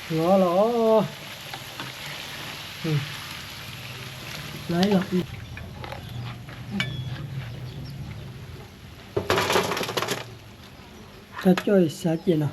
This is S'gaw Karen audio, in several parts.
လီၤလီၤ, လီၤလီၤ, တၢ်ကၠီၣ်အံၤစၢ်ကဲးနီၤ.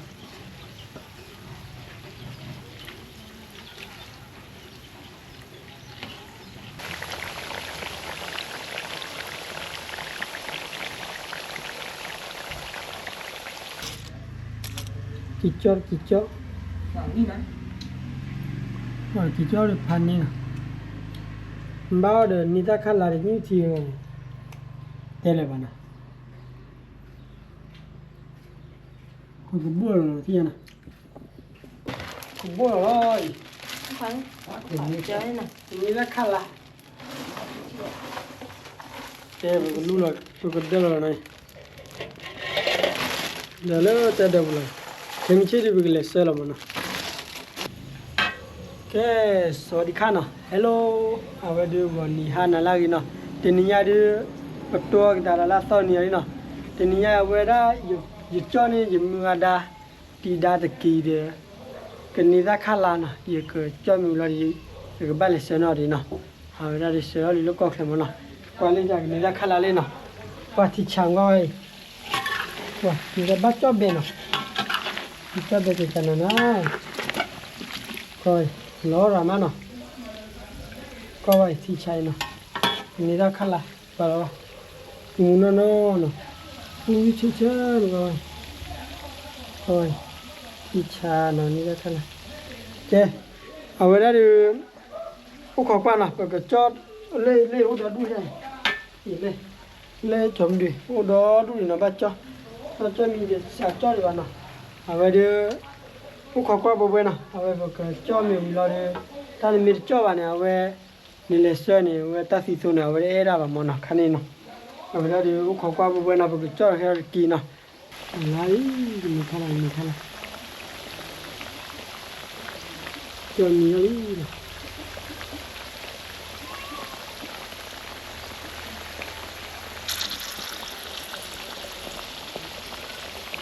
က့ၤကၠီၣ် က့ၤကၠီၣ်, က့ၤကၠီၣ်ဒီးဖးန့ၢ်နီၤ, ဘၣ်အီၤဒီးန့ၢ်တၢ်ခးလါဒီးညၣ်ထံဂီၤ, တဲလၢၤဘၣ်နီၤ, ကဘိၣ်လီၤနီၤ, ကဘိၣ်လီၤလီၤအံၤ, န့ၢ်တၢ်ခးလါ. ကဲ ပကလူလီၤ ပကဒၢလီၤနီၤ, ဒီးလၢတၢ်ဒၢပူၤလီၤ, ခဲမုၢ်ဆ့ၣ်ဒုး ပကလဲၤဆှၢလီၤမးနီၤ. ကဲ စဝၤဒံခါနီၤ, hello, အဝဲဒုးဂီၤနံၤဟါနၤလၢအဂ့ၤနီၤ, တနံၤညါဒုး ပတိၢ်ကဒါလၢလၢသီနံၤအံၤနီၤ, တနံၤညါအဝဲဒၣ် ယကၠီၣ်န့ၢ်ယမုၢ်ဂၤဒါ တံၤဒါတက့ၤဒီး ကန့ၢ်တၢ်ခးလါနီၤ, ယကကၠီၣ်မ့ၢ်ဝံၤလီၤဒီး ယကဘၣ်လဲၤဆှၢနီၤဒ်နီၤ, အဝဲဒၣ်ဒုးဆှၢလီၤလံလၢကီၢ်ချၢမးနီၤ, ကွၢ်လၢယကန့ၢ်တၢ်ခးလါလံနီၤ, ကွၢ်ထံဆးကွၢ်ဝဲအံၤ, ကွၢ် ယကဘၣ်ကၠီၣ်ဘဲနီၤ, ယကၠီၣ်ဘဲက့ၤကနၤနီၤ, ကွၢ် လီၤရၤမးနီၤ, ကွၢ်ဝဲအံၤထံဆးအံၤနီၤ, ကန့ၢ်တၢ်ခးလါ ပာ်လီၤဘၣ်, မူနီၢ်နီၢ်နီၤ, အူဆၢဆၢနီၤ, ထံဆးနီၤ န့ၢ်တၢ်ခးလါ, ကဲ အဝဲဒၣ်ဒုး အိၣ်ခိးကွၢ်နီၤ, ပကကၠီၣ်လၢလၢအိၣ်ဒီဒူၣ်ယါအံၤ, လၢ လၢကၠီၣ်မုၢ်ဒုး အိၣ်ဒီဒူၣ်ဒံးနီၤ, ဘၣ်ကၠီၣ်, ဘၣ်ကၠီၣ်မံၤဒီးစးကၠီၣ်ဒံးဘၣ်နီၤ, အဝဲဒုး အိၣ်ခိးကွၢ်ဘှဲဘှဲနီၤ, အဝဲပကကၠီၣ်မ့ၢ်ဝံၤလီၤဒီး တၢ်နမ့ၢ်တကၠီၣ်ဘၣ်န့ၣ် အဝဲ နလဲၤဆှၢန့ၣ် အဝဲတၢ်သံသိးန့ၣ် အဝဲတအဲၣ်ဒၣ်ဘၣ်မးနီၤ, ခါန့ၣ်နီၤ, အဝဲဒၣ်ဒုး အိၣ်ခိးကွၢ်ဘှဲဘှဲနီၤ, ပကကၠီၣ်ဟဲတက့ၢ်နီၤ, လါအံၤ ကမ့ၢ်ခါလါ ကမ့ၢ်ခါလါ, ကၠီၣ်မံၤလီၤလံ ဘ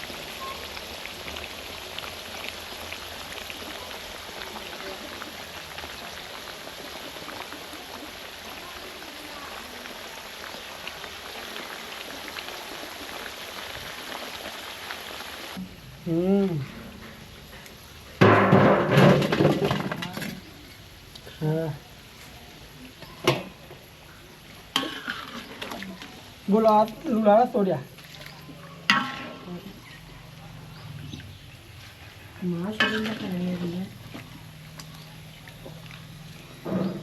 ိလီၤလူလီၤလၢသိးဒံးဧါ,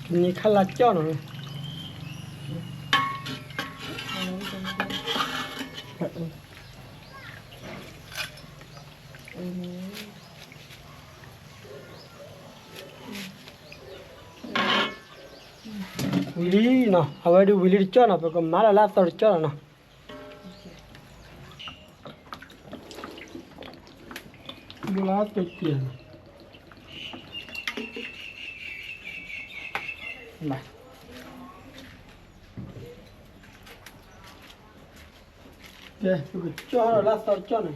ကန့ၢ်ခါလါကၠီၣ်နီၤ, ဝံၤလံနီၤ, အဝဲဒုးဝံၤလံတကၠီၣ်နီၤ, ပကမၤလီၤလၢအသီတကၠီၣ်လီၤနီၤ. ဘိလၢအသိးက့ၤနီၤ, ကဲ ပကကၠီၣ်လီၤလၢအသီတကၠီၣ်န့ၣ်.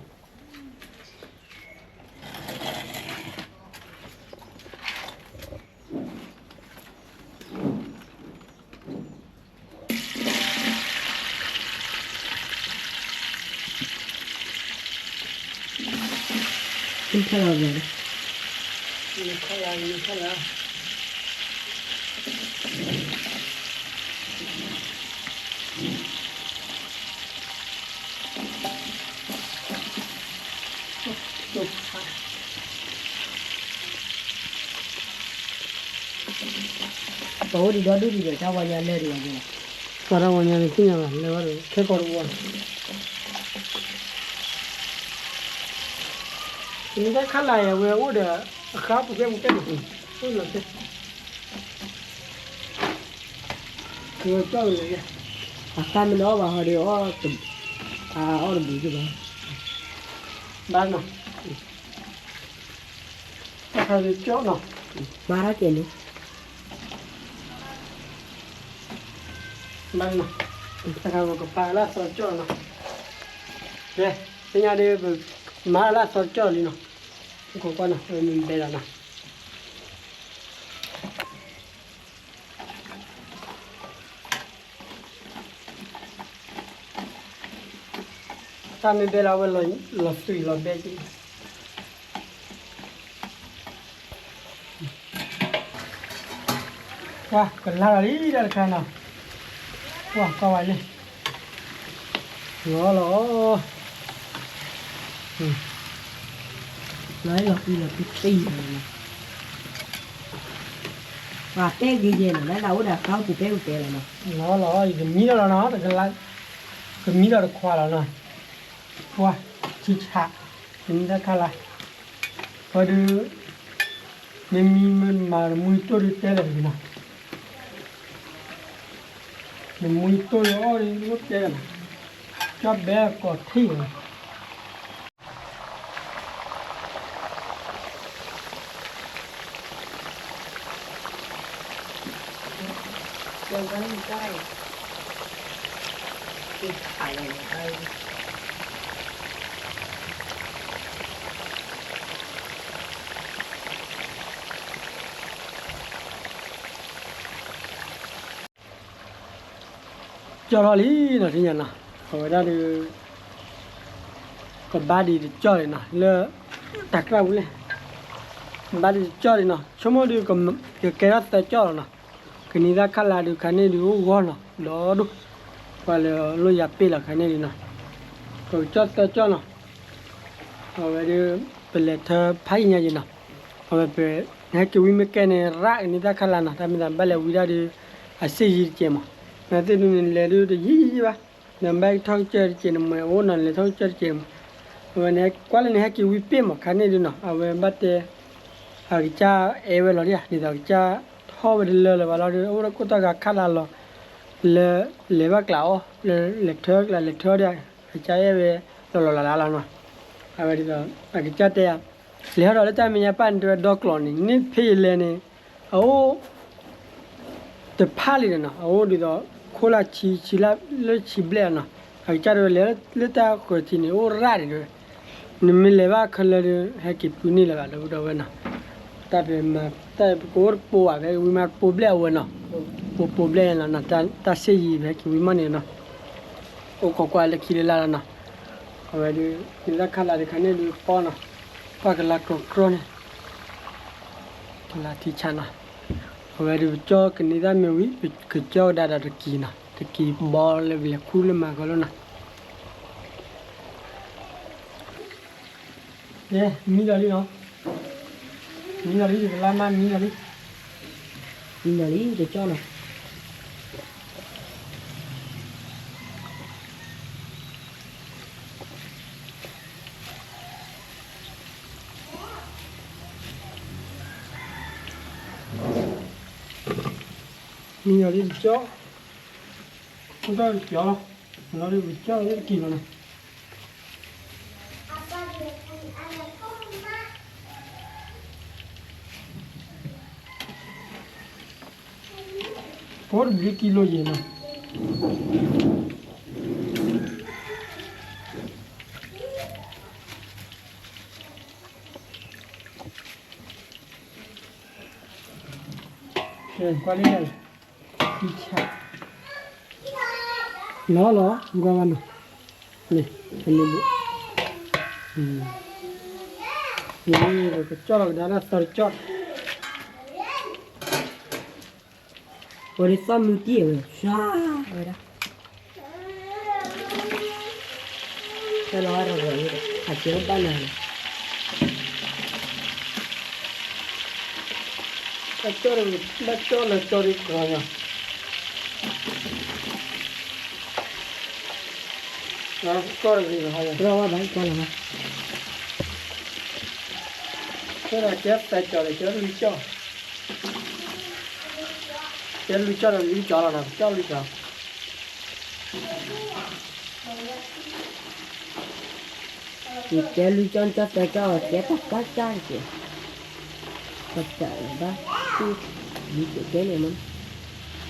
နခါလါ, နခါလါ, နခါလါ. ပအိၣ်ဒံးဒီဒူၣ်ဒံးဒီး တၢ်ဝါညါလဲၤဒံးဘၣ်က့ၤလီၤ. ပှၤတၢ်ဝါညါန့ၣ်သ့ၣ်ညါဘၣ် လဲၤဝဲဒီး ခဲကီၢ်တဝီန့ၣ်. နတၢ်ခါလၢ်အံၤ အဝဲအိၣ်ဒီး အဃါပူၤဖျဲးပူၤဖျဲးန့ၣ် အိၣ်လီၤတဲ ကၢကၢလၢ အဃါမ့ၢ်နအီၣ်ဘၣ်ဟီဒီး အီၣ်တဘျုးကဘၣ် ဘၣ်နီၤ. တၢ်ခါကၠီနီၤ, မၤထီၣ်ကဲန့ၣ်, မၤနီၤ, တၢ်ခါကပာ်လၢအသီကၠီနီၤ, ကဲ, သ့ၣ်ညါဒီး ပမၤလၢအသီကၠီလံနီၤ, ခိးကွၢ်နီၤ, မ့ၢ်ဘဲလီၤနီၤ. တၢ်မ့ၢ်ဘဲလီၤ အဝဲလီၤသွံၣ်လီၤဘဲက့ၤ, ကလါလီၤလံတၢ်တခါနီၤ, ကွၢ်ကွၢ်ဝဲလံ, လီၤလီၤ, လီၤလီၤကွံလီၤကွံတံၢ်လီၤနီၤ, ပှၤတဲဂ့ၤယဲၢ်နီၤ လၢလၢအိၣ်ဒီးဃါပူၤတဲပူၤတဲလီၤနီၤ, လီၤလီၤ ယကမံလီၤလီၤနီၤ, ကမံလီၤတခွါလီၤနီၤ, ပှၤ ထံဆး, ကမံတၢ်ခါလါ, ပှၤဒုး မ့မံမ့ၢ်မၤတမူယတိၢ်ဒုးတဲလီၤတဂ့ၤနီၤ, တမူယတိၢ်ဒုးအီၣ်ဒုးတဲလီၤနီၤ, ကၠီဘဲကီၤထံၣ်လီၤနီၤ. ကၠီထီၣ်လံနီၤ ထံၣ်ညါနီၤ, အဝဲဒၣ်ဒုး ကဘါဒံးတကၠီလံနီၤ လၢ တၢ်ကြၢးဝံၤလဲၣ်, ကဘါဒံးတကၠီလံနီၤ ဆိကမိၣ်ဒုး ကကဲထီၣ်သၢကၠီလီၤနီၤ, ကနံၤသၣ်ခါလါဒုးခါန့ၣ်ဒုးအိၣ်ဂီၢ်နီၤ ဒီဒိၣ်, ပှၤလဲၤလိၣ်ယၤပ့ၢ်လီၤခါန့ၣ်ဒုးနီၤ, ကကၠီသၢကၠီနီၤ, အဝဲဒုး ပလဲၤထၢဖးယံာ်ညါယံာ်နီၤ, အဝဲပ နဟဲက့ၤဝံမ့ၢ်ကဲန့ၣ် ရၣ်ကနံၤသၣ်ခါလါနီၤ တၢ်မ့ၢ်သးဘၣ်လဲၤဝံဒၣ်ဒုး အစ့ယံၤတကဲးမး, နသ့ၣ်ဒုးန့ၣ် လဲၤဒုးတယံာ်ယံာ်ဘၣ်, နဘၣ်ထီၣ်ကစၢၢ်တကဲးန့ၣ် မ့ၢ်အိၣ်နီၤ နလဲၤထီၣ်ကစၢၢ်တကဲးမး, အဝဲန့ၣ် ကွၢ်လၢနဟဲက့ၤဝံပ့ၢ်မး ခါန့ၣ်ဒုးနီၤ အဝဲဘၣ်တဲ အကစၢ်အဲၣ်ဝဲလီၤဒၣ်ဧါ ဒ်သိးကစၢ်ထီၣ်ဝဲတလၢလၢၤဘၣ်လီၤဒီး အိၣ်ဒီးခိၣ်တီဂၤခါလါလီၤ, လၢ လဲၤဘၣ်ကျးအီၤ လၢလဲၤထၢကျးလဲၤထၢဒၣ်, အကစၢ်အဲၣ်ဝဲ လီၤလီၤလးလးလီၤနီၤ, အဝဲဒ်သိး အကစၢ်တဲယၤ လဲၤဟီၣ်ဒီးလၢတၢ်မဲာ်ညါပၢ်န့ၣ် တဲဝဲဒီကျိာ်န့ၣ် န့ၣ်ဖဲယလဲၤန့ၣ် အအိၣ် တဖၣ်လံနီၤ အအိၣ်ဒ်သိး ခိၣ်လၢဆံ ဆံလၢ လၢဆံဘျဲၣ်နီၤ, အကစၢ်တဲဝဲလဲၤလၢတၢ်ဃၢၤထံန့ၣ် အိၣ်ရၣ်ဒံးတဲဝဲ, နမ့ၢ်လဲၤဘၣ်ခဲလၢာ်ဒီး ဟဲက့ၤပုၢ်န့ၢ်လၢၤဘၣ် ဒီပုၢ်ဒီဝဲၢ်နီၤ, တၢ်ဖဲမၤ တၢ်ပကအိၣ်တပိာ်ဘၣ် ဖဲဝံမါတပိာ်ဘျဲၣ်အဝဲနီၤ, ပိာ်ပိာ်ဘျဲၣ်နီၤ တၢ်စ့ယံၤဖဲက့ၤဝံမီၢ်န့ၣ်နီၤ, အိၣ်ခိးကွၢ်လၢခံလၢလာ်လီၤနီၤ, အဝဲဒုး နံၤလၢခါလါတခါန့ၣ်ဒုးပီနီၤ, ကွၢ်ကလါကြီကြီန့ၣ် ကလါထံဆးနီၤ, အဝဲဒုးပကၠီကန့ၢ်တၢ်မ့ၢ်ဝံၤ ပကကၠီကဒါဒီးတကံၤနီၤ, တကံၤဘီလၢပလဲၤခူၣ်လၢမၤကီလီၤနီၤ, ကဲ မံလီၤလံနီၤ, မံလီၤလံ ယကလါမါမံလီၤလံ, မံလီၤလံ ယကကၠီနီၤ. မံလီၤလံ ယကကၠီ, ခိၣ်တီၢ်ယကကၠီလီၤ, လီၤဒီးယကကၠီလီၤလၢတကံၤလီၤနီၤ. ဖိတဘျုးကံလိယဲၢ်နီၤ. ကဲ ကွၢ်လံ, လီၤလီၤ ကွၢ်ဘၣ်နီၤ, န့ၣ် တမံၤဘူး, န့ၣ် ပကကၠီလီၤကဒါလၢသီတကၠီ, ဝဲဒ်သီမုၢ်တံၢ်ဝဲ, ဝဲဒၣ် ဖဲလီၤဝဲတဂီၤအံၤဒီး အကဲဘၣ်နၤန့ၣ် ဘၣ်ကၠီလၢကၠီဒ်ကီၢ်ညါ, ကၠီတဂ့ၤဘၣ်, ကၠီလီၤဘၣ်, ကၠီလီၤဘၣ်, ကဲသၢကၠီဒီး ကဲလွံၢ်ကၠီ, ကဲလွံၢ်ကၠီဒီးလွံၢ်ကၠီလီၤနီၤ, ကၠီလွံၢ်ကၠီ, ယကဲလွံၢ်ကၠီ ကၠီသၢကၠီ ကဲတၢ်ကၠီတက့ၢ်. ကွၢ်စးဘၣ်, ဒ်ကဲန့ၣ်မ့ၢ်,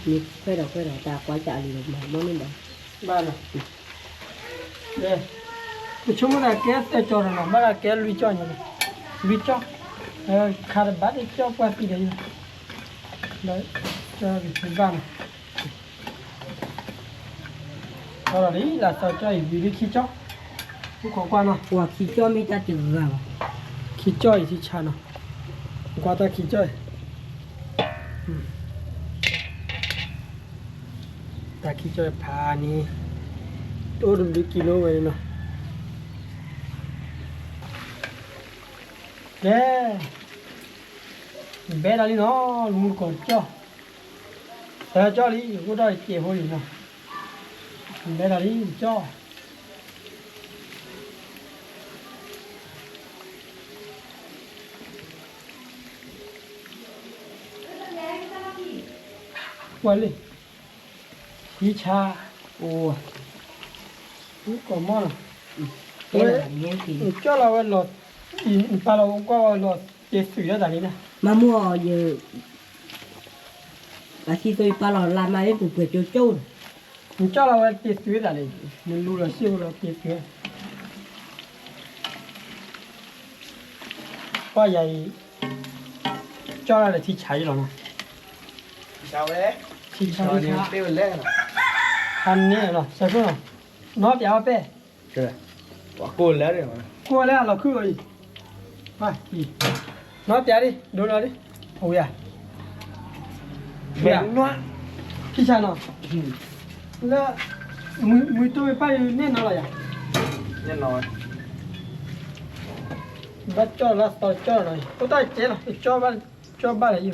မ့ၢ်ခွဲးဒီးခွဲးဒီး တၢ်ကွၢ်စးလံမး မ့ၢ်န့ၣ်ဒီး, ဘၣ်လီၤ, ပဆိကမိၣ်သးကဲသၢကၠီဒီးလီၤ ဘၣ်သးကဲလွံၢ်ကၠီညါ, လွံၢ်ကၠီ, ခါတဘၣ်တကၠီပှၢ်သံဒီး, ဒီး, ဘၣ်လီၤ, လီၤလံ လၢသၢကၠီအံၤ ဝံၤလံခံကၠီ, အိၣ်ခိးကွၢ်နီၤ ပှၤခံကၠီမ့ၢ်တၢ်တဂၤဘၣ်, ခံကၠီအံၤထံဆါနီၤ, ကွၢ်တၢ်ခံကၠီအံၤ တၢ်ခံကၠီဖးန့ၣ်, တအိၣ်တဘျုးကံလိဝဲနီၤ, ကဲ, ဘဲဒၣ်လံနီၤ လၢမူတကိးတကၠီ, သၢကၠီလံ အိၣ်ဒီးတစဲးဖိလံနီၤ, ဘဲဒၣ်လံတကၠီ ကွၢ်လံ, ထံဆါ, အိၣ်, ကိးမီၢ်နီၤ, ဝဲ, နကၠီလီၤဝဲလီၤ, နပာ်လီၤဝဲကွၢ်ဝဲလီၤ, တ့သုးဒၣ်တၢ်လံနီၤ, မၤမူအီၤယ, ပှၤသံသိအံၤပာ်လီၤလၢမၤမ့ၢ်ပူၤ ပှဲၤကၠိကၠိန့ၣ်, နကၠီလီၤဝဲတ့သုးဒၣ်လံ, နလူလီၤစ့ၢ်ကီးလီၤတ့သုး ပှၤယၤအံၤ, ကၠီလၢထံဆါအံၤလီၤနီၤ, ထံဆါ, ဟးန့ၢ်လီၤ ဆၢခိၣ်နီၤ, နီၢ်ပျးအီၣ်ပဲၢ်, ကိၢ်လၢအလီၤခုၣ်အံၤ, နီၢ်ပျးဒ် ဒိနီၤဒ်, အဝဲယၤ ခံဆါနီၤ, လၢ, မုၢ်တိၢ်မ့ၢ်ပၢ်ဒုးန့ၢ်နီၤလီၤယၤ, ဘၣ်ကၠီလၢသီကၠီနီၤ အိၣ်တၢ်ကဲလီၤ ကၠီဘၣ်လၢယၤ,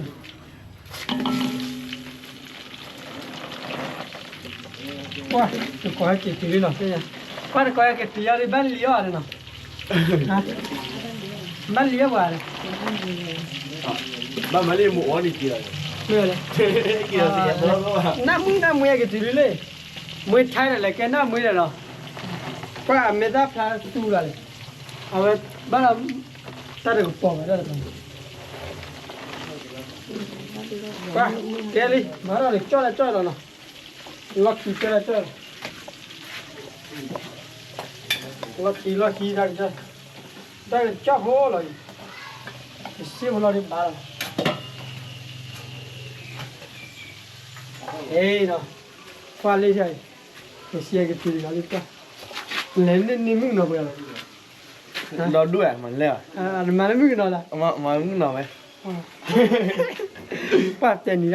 ကွၢ်, တကိးဟဲက့ၤတုၤလံနီၤ, ကွၢ်တကိးဟဲက့ၤတုၤယၤလံ ဘၣ်လံအီၤန့ၣ်နီၤ, ဘၣ်လံအီၤပှၤန့ၣ်, ဘၣ်မၤလံမ့ၢ်အီၤန့ၣ်က့ၤလီၤ, မ့ၢ်လဲၣ်, နၢ်မုၢ်နၢ်မွဲက့ၤတုၤလံလံ, မွဲထဲဒီးလဲၤကဲနၢ်မွဲဒီးလီၤ, ကွၢ်အမဲာ်သၣ်ဖျါသူလီၤလဲၣ်, အဝဲ, ဘၣ်လီၤ, တၢ်တကပီၤဘၣ်တၢ်တကပီၤ, ကွၢ်, ကဲလံ မၤထီၣ်န့ၣ် ကၠီလၢကၠီလီၤနီၤ, လီၢ်ခံကၠီလၢကၠီလီၤ, လီၢ်ခံလီၢ်ခံတၢ်ကၠီ, တၢ်ကၠီဖိလီၤအံၤ, ကစ့ဖိလီၤဒ်ဘၣ်လီၤ, အ့ဒီး, ကွၢ်လံ, ကစ့ကတုၤလီၤလံကွၢ်, လဲၤန့ၢ်န့ၢ်မုၣ်ကနီၤပှဲၤလီၤ, ဒီဒူၣ်မၤလဲၣ်, မၤလၢမုၣ်ကနီၤလၢ, မၤမုၣ်ကနီၤဝဲ, ပှၤတဲနံၤဒၣ်နီၤ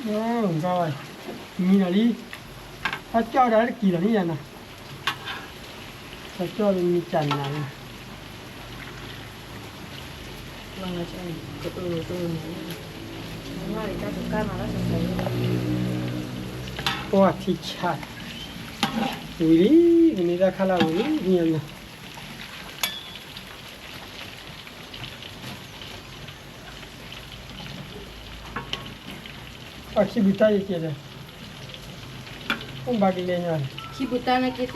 မံနီၤလံ, ဟဲကၠီဒၣ်တကံၤလီၤန့ၣ်ယၤနီၤ, ဟဲကၠီလၢမံကနၤလံ, ပှၤထံဆါ, ဝံၤလံ, ကန့ၢ်တၢ်ခါလၢဝံၤလံ, မံနီၤ ပှၤခံပူၤတၢ်ယကဲဒီး, အိၣ်ဘၣ်ကလဲၣ်ညါ, ခံပူၤတၢ်န့ၣ်က့ၤသ့,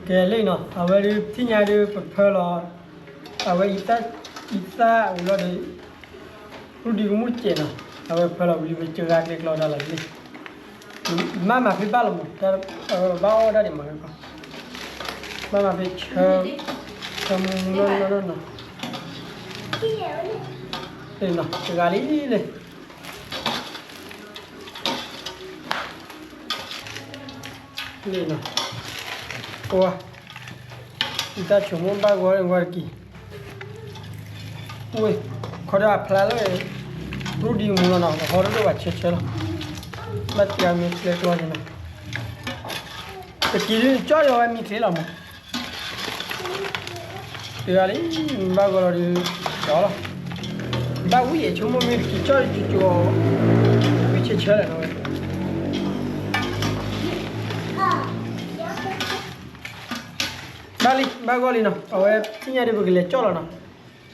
ကဲလံနီၤ အဝဲဒုးထံၣ်ညါဒုးပဖၢလီၤ, အဝဲအံသၣ်, အံသၣ်ဝံၤလီၤဒီး, ရူဒံကမူၣ်စဲးနီၤ, အဝဲဖၢလီၤဝံၤလံ ပကဂၤကျဲကျီဒၣ်လီၤလံ, မ့ၢ်မၤဖဲဘၣ်လီၤမး, အဝဲဘၣ်အီၣ်ဝဲဒၣ်ဒံးမး, ဘၣ်မၤဖဲဆၢ, ဆၢမူမူနီၢ်နီၢ်နီၢ်နီၢ်, နီၤ တဂၤလံလံ လံနီၤ, ပှၤ, ယတၢ်ဆိကမိၣ်ဘၣ်ဂီၤဝဲတက့ၢ်, ဝဲ, ခီဒီးအဖျါလၢ, ရူဒံမူလီၤနီၤ ဟီဒိၣ်ဒိၣ်ဘၣ်ဆၢဆၢလီၤ, ဘၣ်တဂၤမ့ၢ်ကျဲကျီန့ၣ်နီၤ, တက့ၢ်ဒုးကၠီယီၤဝဲမံချ့လီၤမး တဂၤလံ, ဘၣ်ဂီၤလီၤဒီး, ကၠီလီၤ, ဘၣ်ဝံၣ်အဆိကမိၣ်မ့ၢ်တက့ၢ်ကၠီကၠီ, ဝံၣ်ဆၢဆၢလီၤနီၤဝဲ, ဘၣ်လံ ဘၣ်ဂီၤလံနီၤ အဝဲသ့ၣ်ညါဒီးပကလဲၤကၠီလီၤနီၤ,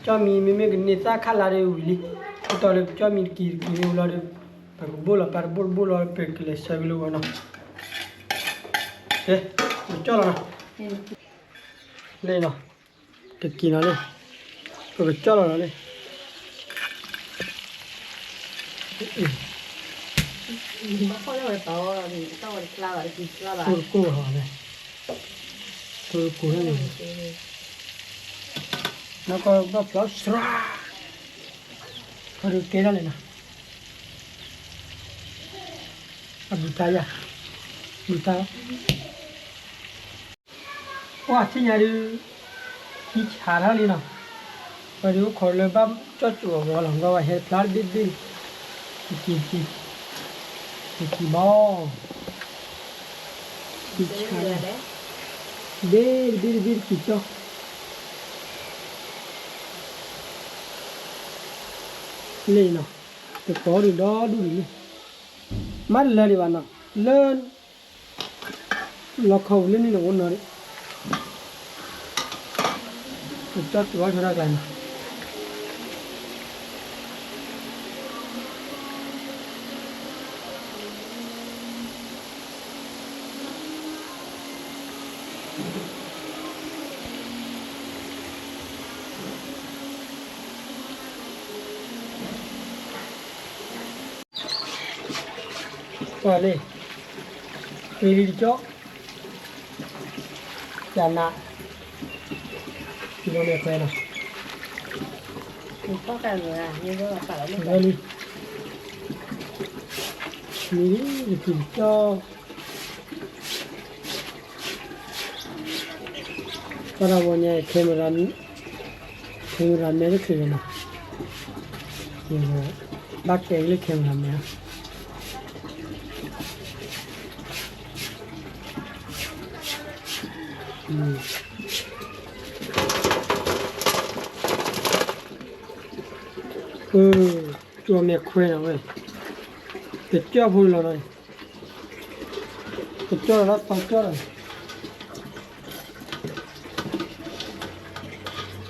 ကၠီမံမ့မ့ၢ်ကန့ၢ်သၣ်ခါလါဒီးဝံၤလံ, အတီၤလၢကၠီမံတက့ၢ်တက့ၢ်မ့ၢ်ဝံၤလီၤဒီး, ပကဘိၣ်လီၤပာ်တဘိၣ်တဘိၣ်လီၤ ပကလဲၤဆၢကလိဂီၤနီၤ, ကဲ, ပကၠီလီၤနီၤ, လံနီၤ တက့ၤနီၤလံ, ပကကၠီၣ်လီၤနီၤလံ, ကိၢ်ကိၢ်ဟီန့ၣ်, ကိၢ်ကိၢ်န့ၣ်, နီၢ်ကီၢ်ဘၣ်ဖျီစှၤ, ခီဒုးကဲဒၣ်လဲာ်နီၤ, အဘုတၢ်ယၤ, ဘုတၢ် ပှၤထံၣ်ညါဒုး, သံဆးထီၣ်လံနီၤ, ပှၤဒုးအိၣ်ခိးလၢဘၣ်ကၠီၣ်စူးအဂီၢ်လီၤ, ဘၣ်ဝဲဟဲဖျါတဘ့ၣ်တဘ့ၣ်, တက့ၤတက့ၤ, တက့ၤဘီ, သံဆး, တဘ့ၣ်တဘ့ၣ်တဘ့ၣ်တက့ၤကၠီၣ်, လံနီၤ, တကိးဒုးဒီဒူၣ်ဒံးလံ, မ့ၢ်တလၢဒံးဘၣ်နီၤ, လၢ လီခီပူၤလၢန့ၣ်န့ၣ်အိၣ်နီၤ, ကၠီၣ်စူးအီၣ်ဆိတၢ်ကျါန့ၣ်, ပှၤန့ၣ်, ပ့ၤလံတကၠီၣ်, ယၤနး, ယဒိးန့ၢ်ခွဲနီၤ, လံ, မ့ၢ်လံ, ယက့ၤတကၠီၣ် တၢ်တၢ်ဝီညါ camera, camera မဲာ်တချုးနီၤ, ဘၣ်ကဲလၢ camera မဲာ်ဧါ, ကၠီၣ်မဲာ်ခွဲနီၤဝဲ, ကၠီၣ်ဖိလီၤနီၤ, ကၠီၣ်လီၤသီကၠီၣ်လီၤ,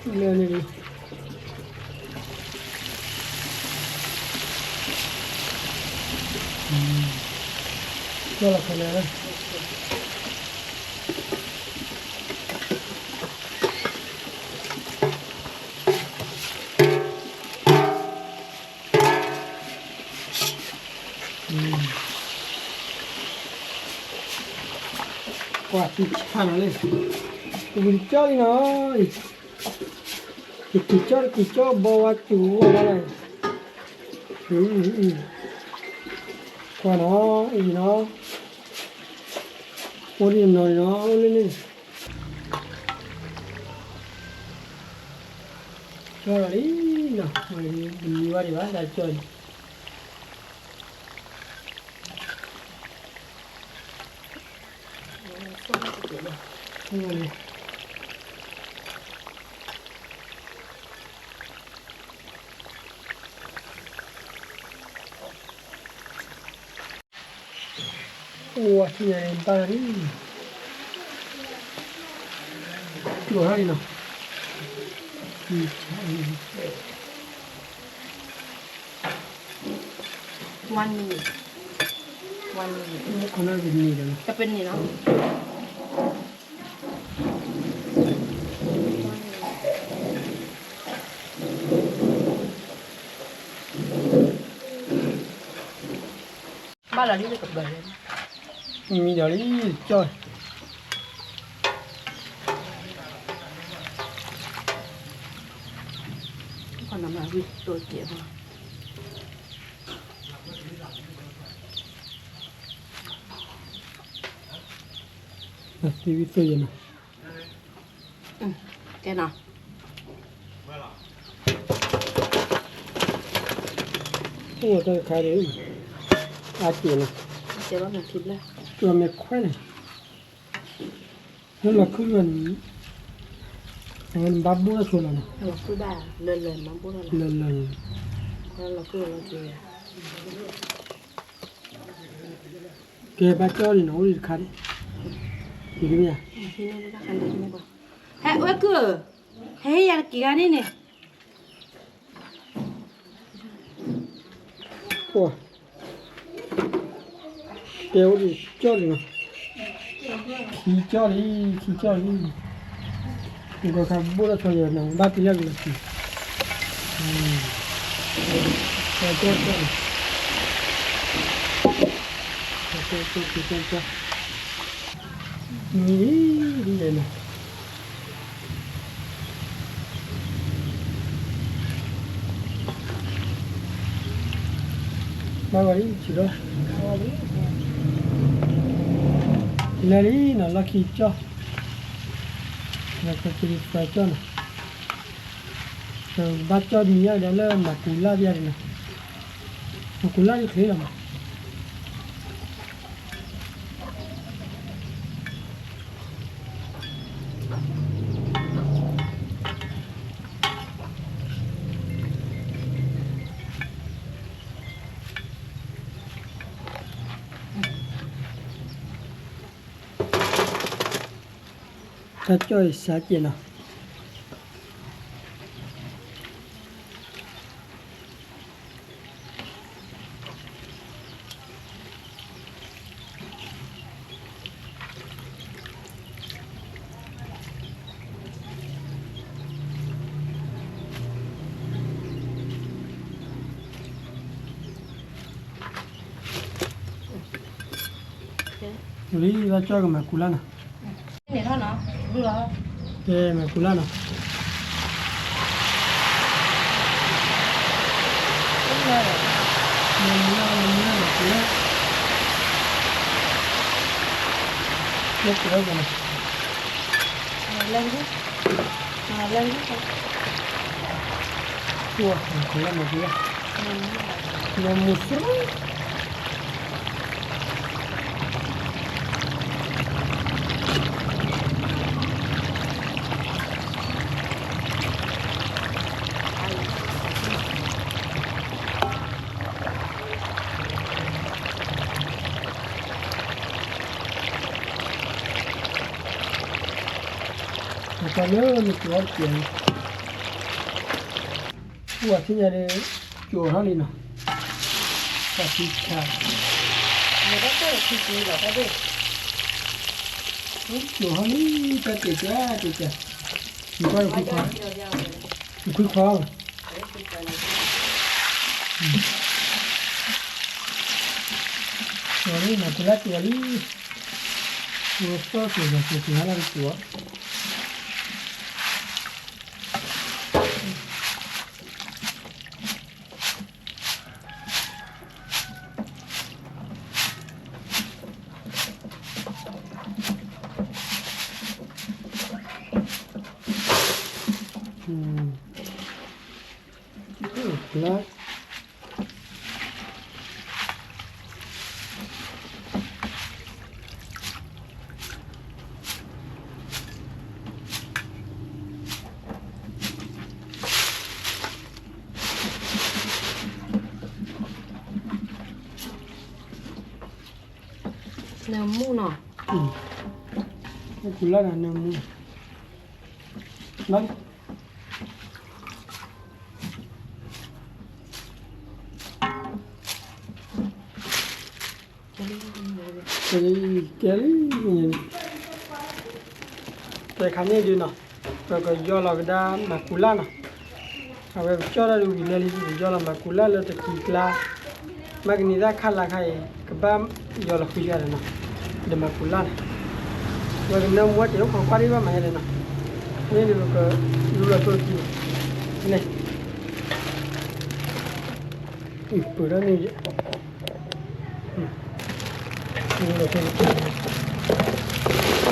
လၢန့ၣ်, ကၠီၣ်လီၤခဲလၢာ် ကွၢ်သံဆါနီၤလံ, ဝံၤတကၠီၣ်လံနီၤ, တက့ၤကၠီၣ်တက့ၤကၠီၣ်ဘီဝါစူၤဝဲလီၤ, ကွၢ်နီၤ, အံၤနီၤ, အိၣ်ဒံးနီၤနီၤ အိၣ်လၢန့ၣ် ကၠီၣ်လီၤလံနီၤ, ပမံဝဲဒံးဘၣ် တၢ်ကၠီၣ်လံ, အိၣ်ဝဲထံၣ်ညါန့ၣ်ဘၣ်လံ, ကၠီၣ်ထီၣ်လံနီၤ, ဝါနံၤ, ဝါနံၤ, ခီနံၤန့ၣ်, တပနံၤနီၤ ဘၣ်လီၤလံလၢကဘၢၣ်လၢ, မံဒီးလံ, ကၠီၣ်, ခီနမၤဝံၤတိၢ်ကဲးဘၣ်, သံဝံၤသိၣ်ယဲၢ်နီၤ, ကဲနီၤ, အိၣ်တၢ်တခါဒီး, အါတ့ၢ်နီၤ, ကၠီၣ်မဲာ်ခွဲန့ၣ်, လၢလီၤခုၣ်လီၤန့ၣ်, ဘၣ်ဘိၣ်လၢဆိလီၤနီၤ, လၢလီၤ, ကဲဘၣ်ကၠီၣ်လံနီၤ အိၣ်ဒံးတခါန့ၣ်, မ့ၢ်, ဟဲအိၣ်ကုၢ်, ဟဲဟ့ၣ်ယၤတက့ၤဂၤန့ၣ်န့ၣ် ကဲအိၣ်ဒံးကၠီၣ်လံနီၤ, ခံကၠီၣ်လံ, ခံကၠီၣ်လံ, ဂီၤခါဘိၣ်ထီၣ်ဆီယဲၢ်နီၤ ဘၣ်တံၤလၢကလီၤကံၤ, ကၠီကၠီကၠီ, ကၠီကၠီကၠီ, မံၤလံ ဒ်လဲၣ်နီၤ ဘၣ်ဝဲလံ ဆံးဒီး လဲၤလံနီၤ လီၢ်ခံကၠီ, လီၢ်ခံကၠီနီၤ, ဘၣ်ကၠီမံၤယါဒီးလၢမၤကူၤလၢ်ဒ်ယါန့ၣ်နီၤ, မၤကူၤလၢ်ဒ်ချ့လီၤမး တၢ်ကၠီအံၤစးကဲးနီၤ. လံ ဘၣ်ကၠီကမၤကူၤလၢ်နီၤ. န့ၣ်ထီၣ်နီၤ, ဘုလီၤ, ကဲမၤကူၤလၢ်နီၤ, မၤကူၤလၢ်, မၤကူၤလၢ်, မၤကူၤလၢ်နီၤ, မၤကူၤလၢ်, မၤကူၤလၢ်, မၤမူၤစရူ ပှၤလၢနကၠီအီၤတကဲး, ပှၤထံၣ်ညါဒီး ကၠီထီၣ်လံနီၤ, တၢ်သံခါ, ကၠီထီၣ်လံ တၢ်တ့ၢ်ကၠီတ့ၢ်ကၠီ, နကွၢ်ခွံခွါ, နခွံခွါ, ကၠီလံနီၤ ကလၢ်ကၠီလံ, ကၠီသီၣ်ကၠီ ကၠီကၠီလၢကၠီ နၢမူနီၤ, ကူၤလၢ်နၢမူ, လီၤ ကဲလံ, ကဲလံ, ကဲခါန့ၣ်ဒုးနီၤ, ပကယီၢ်လီၤကဒါမၤကူၤလၢ်နီၤ, အဝဲပကၠီၣ်တၢ်ဒုးဝံၤလဲၣ်လံ ပကယီၢ်လီၤမၤကူၤလၢ်လၢတကံၤကျါ, မၤကနံၤသၣ်ခါလၢ်ခါအံၤ ကဘၣ်ယီၢ်လီၤဃုယၤဒီးနီၤ, ဒီးမၤကူၤလၢ်နီၤ, ဝဲကနၢမူဝဲတ့ၢ်အိၣ်ခိးကွၢ်ဒံးဘၣ်မၤယါဒီးနီၤ, န့ၣ်ဒုးပကလူလီၤထိၣ်တကံၤ, န့ၣ် ပၢၢ်ထီၣ်န့ၣ် ကၠီ, တ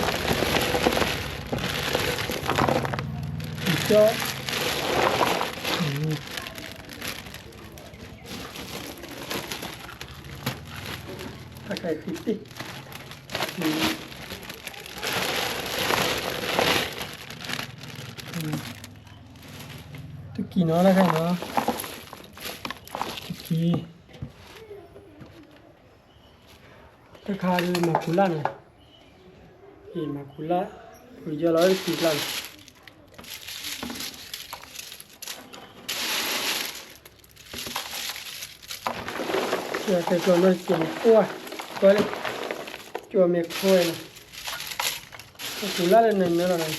ၢ်ခါအံၤဃံတ့ၢ်, တကံၤနီၤ တၢ်ခါအံၤနီၤ, တကံၤ တၢ်ခါဒုးမၤကူၤလၢ်န့ၣ်, အံၤမၤကူၤလၢ်, ပယီၢ်လီၤဝဲတကံၤကျါန့ၣ်, ကၠီၣ်တဲကျီၢ်နီၢ်တက့ၢ်န့ၣ် အိၣ်ဝဲ, ကွၢ်လၢ, ကၠီၣ်မဲာ်ခိၣ်ဝဲန့ၣ်, ကူၤလၢ်လၢနၢၤနၢၤလီၤန့ၣ်,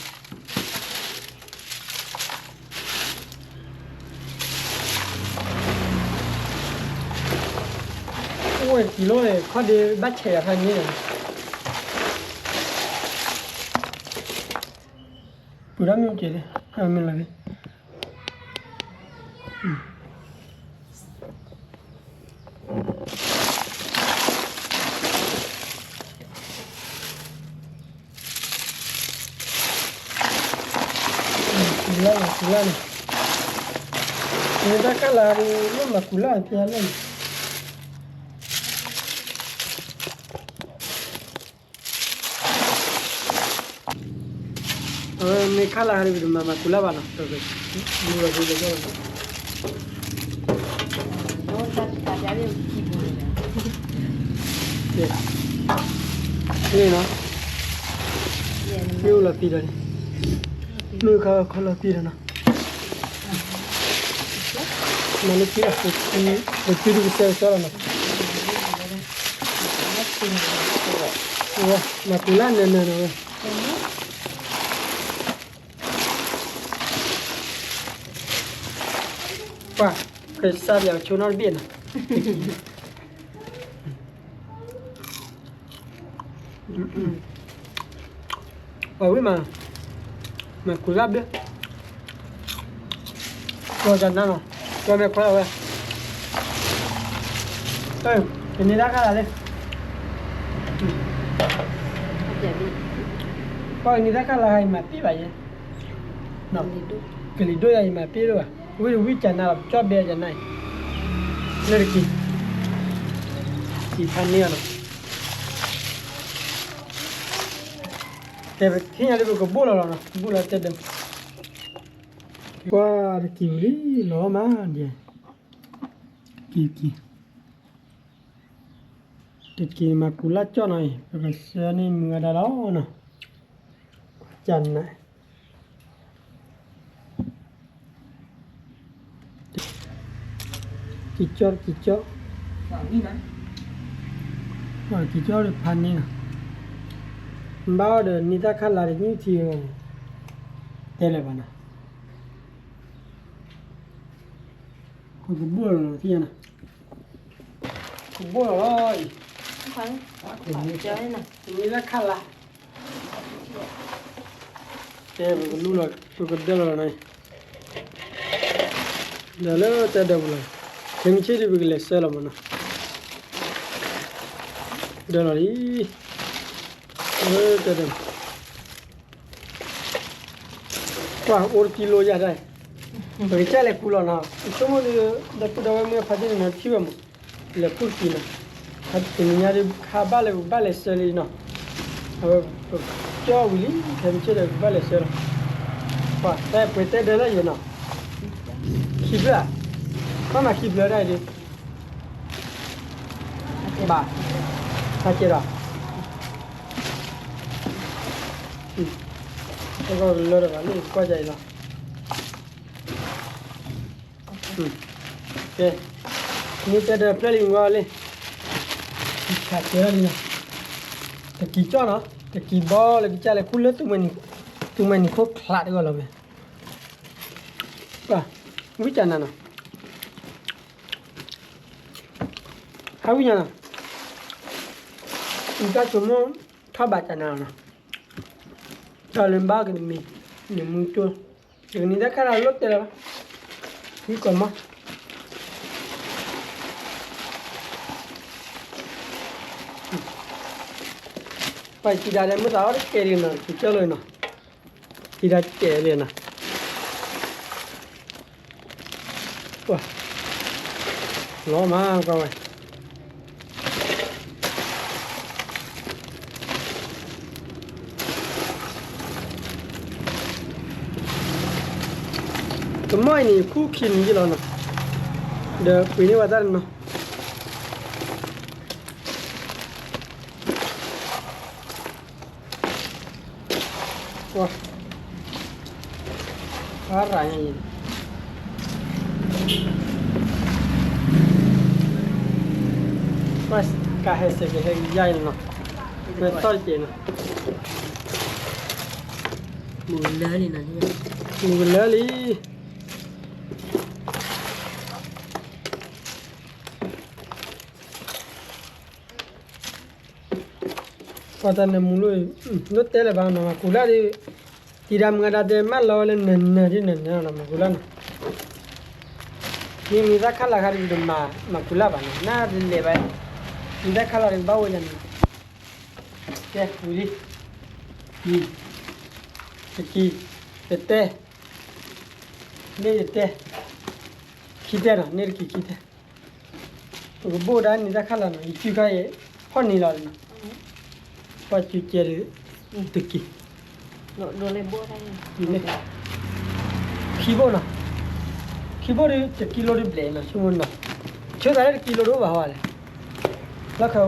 အိၣ်တံၤလိၣ်န့ၣ် ခီၣ်ဒ့ဘၣ်ဆဲးယၤဖဲန့ၣ်လီၤ. ပှ့ၤထီၣ်မ့ၢ်က့ၤလံ, မ့ၢ်လီၤလံ. ကူလၢ်န့ၣ်, ကူလၢ်န့ၣ်, နတၢ်ခၣ်လၤဒ် လၢမၤကူလၢ်ဖဲလဲၣ်န့ၣ် မ့ၢ်ခၣ်လၤဟးဒ် ပတမၤမၤကူလၢ်ဘၣ်နီၤ, မ့ၢ်လီၤဖိလၢကီၢ်လီၤ. န့ၣ်နီၤ, မ့ၢ်အိၣ်လီၤသံဒီးန့ၣ်, မ့ၢ်ခီခီလီၤသံဒီးနီၤ, မၤလၢခံလီၤ, ပတုၤဒုကစဲကစီလီၤနီၤ, မၤကူလၢ်နၢၤနၢၤနီၤဝဲ. ပှၤ, ကစၢ်ယွၤကဆိနီတဘ့ၣ်နီၤ. ပှၤဝံၣ်မး, မၤကူလၢ်ဘျၢ, ကီၢ်ကနါနီၤ, ကီၢ်မဲာ်ခွဲလီၤဝဲ, ကန့ၢ်တၢ်ခၣ်လၤလံ, ပှၤကန့ၢ်တၢ်ခၣ်လၤဟးအံၤမၤပ့ၢ်ဘၣ်ယဲ, ကလံၤဒိၣ်ယၤအံၤမၤပ့ၢ်ဒိၣ်ဘၣ်, ဝံၣ်တဝံၣ်ကနါလီၤ ကၠီၣ်ဘဲကနါအံၤ, လၢတက့ၤ, ကံၤဖးန့ၢ်အီၤနီၤ. ကဲ ပဟ့ၣ်ညါလၢပကဘိၣ်လီၤလီၤနီၤ, ဘိၣ်လီၤတဲဒၢး, ကွၢ်တကံၤဝံၤလံလီၤမးဒ်, ကံၤကံၤ, တကံၤမၤကူလၢ်ကၠီၣ်နီၤအံၤ ပကဆှၢန့ၢ်မုၢ်ဝဲဒၣ်လီၤနီၤ, ကၠီၣ်နၤ ကံၤကၠီၣ် ကံၤကၠီၣ်, ကံၤကၠီၣ်လၢဖးန့ၢ်နီၤ, ဘၣ်အီၤဒီးန့ၢ်တၢ်ခၣ်လၤဒီးညၣ်ထံ, တဲလၢၤဘၣ်နီၤ, ကဘိၣ်လီၤနီၤ, ကဘိၣ်လီၤလီၤအံၤ, န့ၢ်တၢ်ခၣ်လၤ ကဲ ပကလူလီၤ ပကဒၢလီၤနီၤ, ဒၢလၢတဲဒၢးပူၤလီၤ, ခဲမုၢ်ဆ့ၣ်ဒ်ပကလဲၤဆှၢလီၤမးနီၤ, ဒၢလီၤလံ, တဲဒၢး, ကွၢ်အိၣ်တကံလိယၤဒၣ်, ပကစၢ်လဲၤကူလီၤနီၤ, ဆိကမိၣ်ဒီး ဒီပုၢ်ဒီဝဲၢ်မုၣ်ဖါတံၢ်န့ၣ်နီၤ ထံၣ်ဝဲမး လဲၤကူတကံနီၤ, တနံၤညါဒ်ခါဘၣ်လၢပကဘၣ်လဲၤဆှၢလံနီၤ, အဝဲပကၠီၣ်ဝံၤလံ ခဲမုၢ်ဆ့ၣ်ဒီးပကဘၣ်လဲၤဆှၢလီၤ, ပှၤတဲပှဲၤတဲဒၢးလၢယဲနီၤ, ခံဖျၢၣ်, ဘၣ်မၤခံဖျၢၣ်ဒၣ်အံၤဒ်, ဘၣ်, ဟးကဲဒီး, တကလၢတဘၣ်လၢကွၢ်ကၢအံၤလီၤ. ကဲ, မ့ၢ်တဲဒီးဖျၢၣ်လံဝဲလံ, ကဲလီၤလံနီၤ, တကံၢ်ကၠီၣ်နီၤ, တကံၢ်ဘီလၢကစၢ်လဲၤခူၣ်လၢ သူမွဲနံၤခိၣ်ချးတဂီၢ်လီၤဝဲ, ဝံၣ်ကနၤနီၤ, ဟးဝံၣ်ညါနီၤ, နတၢ်ဆိကမိၣ်ထီၣ်ဘးကနၤနီၤ, တၢ်လၢဘၣ်ကနမံၤ, နမူကၠိ, ယကနံၤတၢ်ခါလၢလိၣ်တဲလၢၤဘၣ်, ဝံၣ်ကီးမး, ပှၤကံၤဒၣ်ဒီးမ့ၢ်သးအီၣ်တကဲလံနီၤ, ကံၤကၠီၣ်လံနီၤ, ကံၤဒၣ်ကဲလံနီၤ, လီၤမးကွၢ်ဝဲ ကမီၣ်အံၤန့ၣ် ယခူၣ်ခံနံၤယ့ၢ်လီၤနီၤ, ဒီးပှ့ၤန့ၢ်ဝဲတၢ်တနီၤ, ပှၤရၤညါအံၤ, ပှၤကဟဲစဲးကဟဲကယါအံၤနီၤ, ပှၤသီၣ်တက့ၢ်နီၤ, မုၢ်ကလၢလံနီၤ, မုၢ်ကလၢလံ. ပှၤတၢ်နၢမူလိၣ်, ဒိၣ်တဲလၢၤဘၣ်နီၤ မၤကူၤလၢ်ဒီး, တံၤဒါမုၢ်ဂၤဒၣ်တဲမၢလီၤဝဲလၢနၢၤနၢၤဒ်နၢၤနၢၤနီၤ မၤကူၤလၢ်နီၤ, ယနံၤသၣ်ခါလၢ်ခါဒ်တမၤ မၤကူၤလၢ်ဘၣ်နီၤ နၢ်တလဲၤဘၣ်, နံၤသၣ်ခါလၢ်ဒီးကဘၣ်အိၣ်ယၤန့ၣ်, ကဲဝံၤလံ, တကံ, တတဲ, န့ၣ်တတဲ, ခံတဲနီၤ န့ၣ်တကံခံတဲ ပကဘိၣ်ဒၣ်နံၤတၢ်ခါလၢ်နီၤ ယစုခါအံၤ, ဖီၣ်နံၤလီၤနီၤ, ပှၤစုကဲဒီး, တကံ, ခံဘိၣ်နီၤ, ခံဘိၣ်ဒီး တကံလိဒ်ဘျဲၣ်နီၤ ဆိကမိၣ်နီၤ, ဆိသးလၢတကံလိဒ်အိၣ်ဘၣ်ဟီလဲၣ်, လီၢ်ခၢၣ်အိၣ်လၢတကံလိ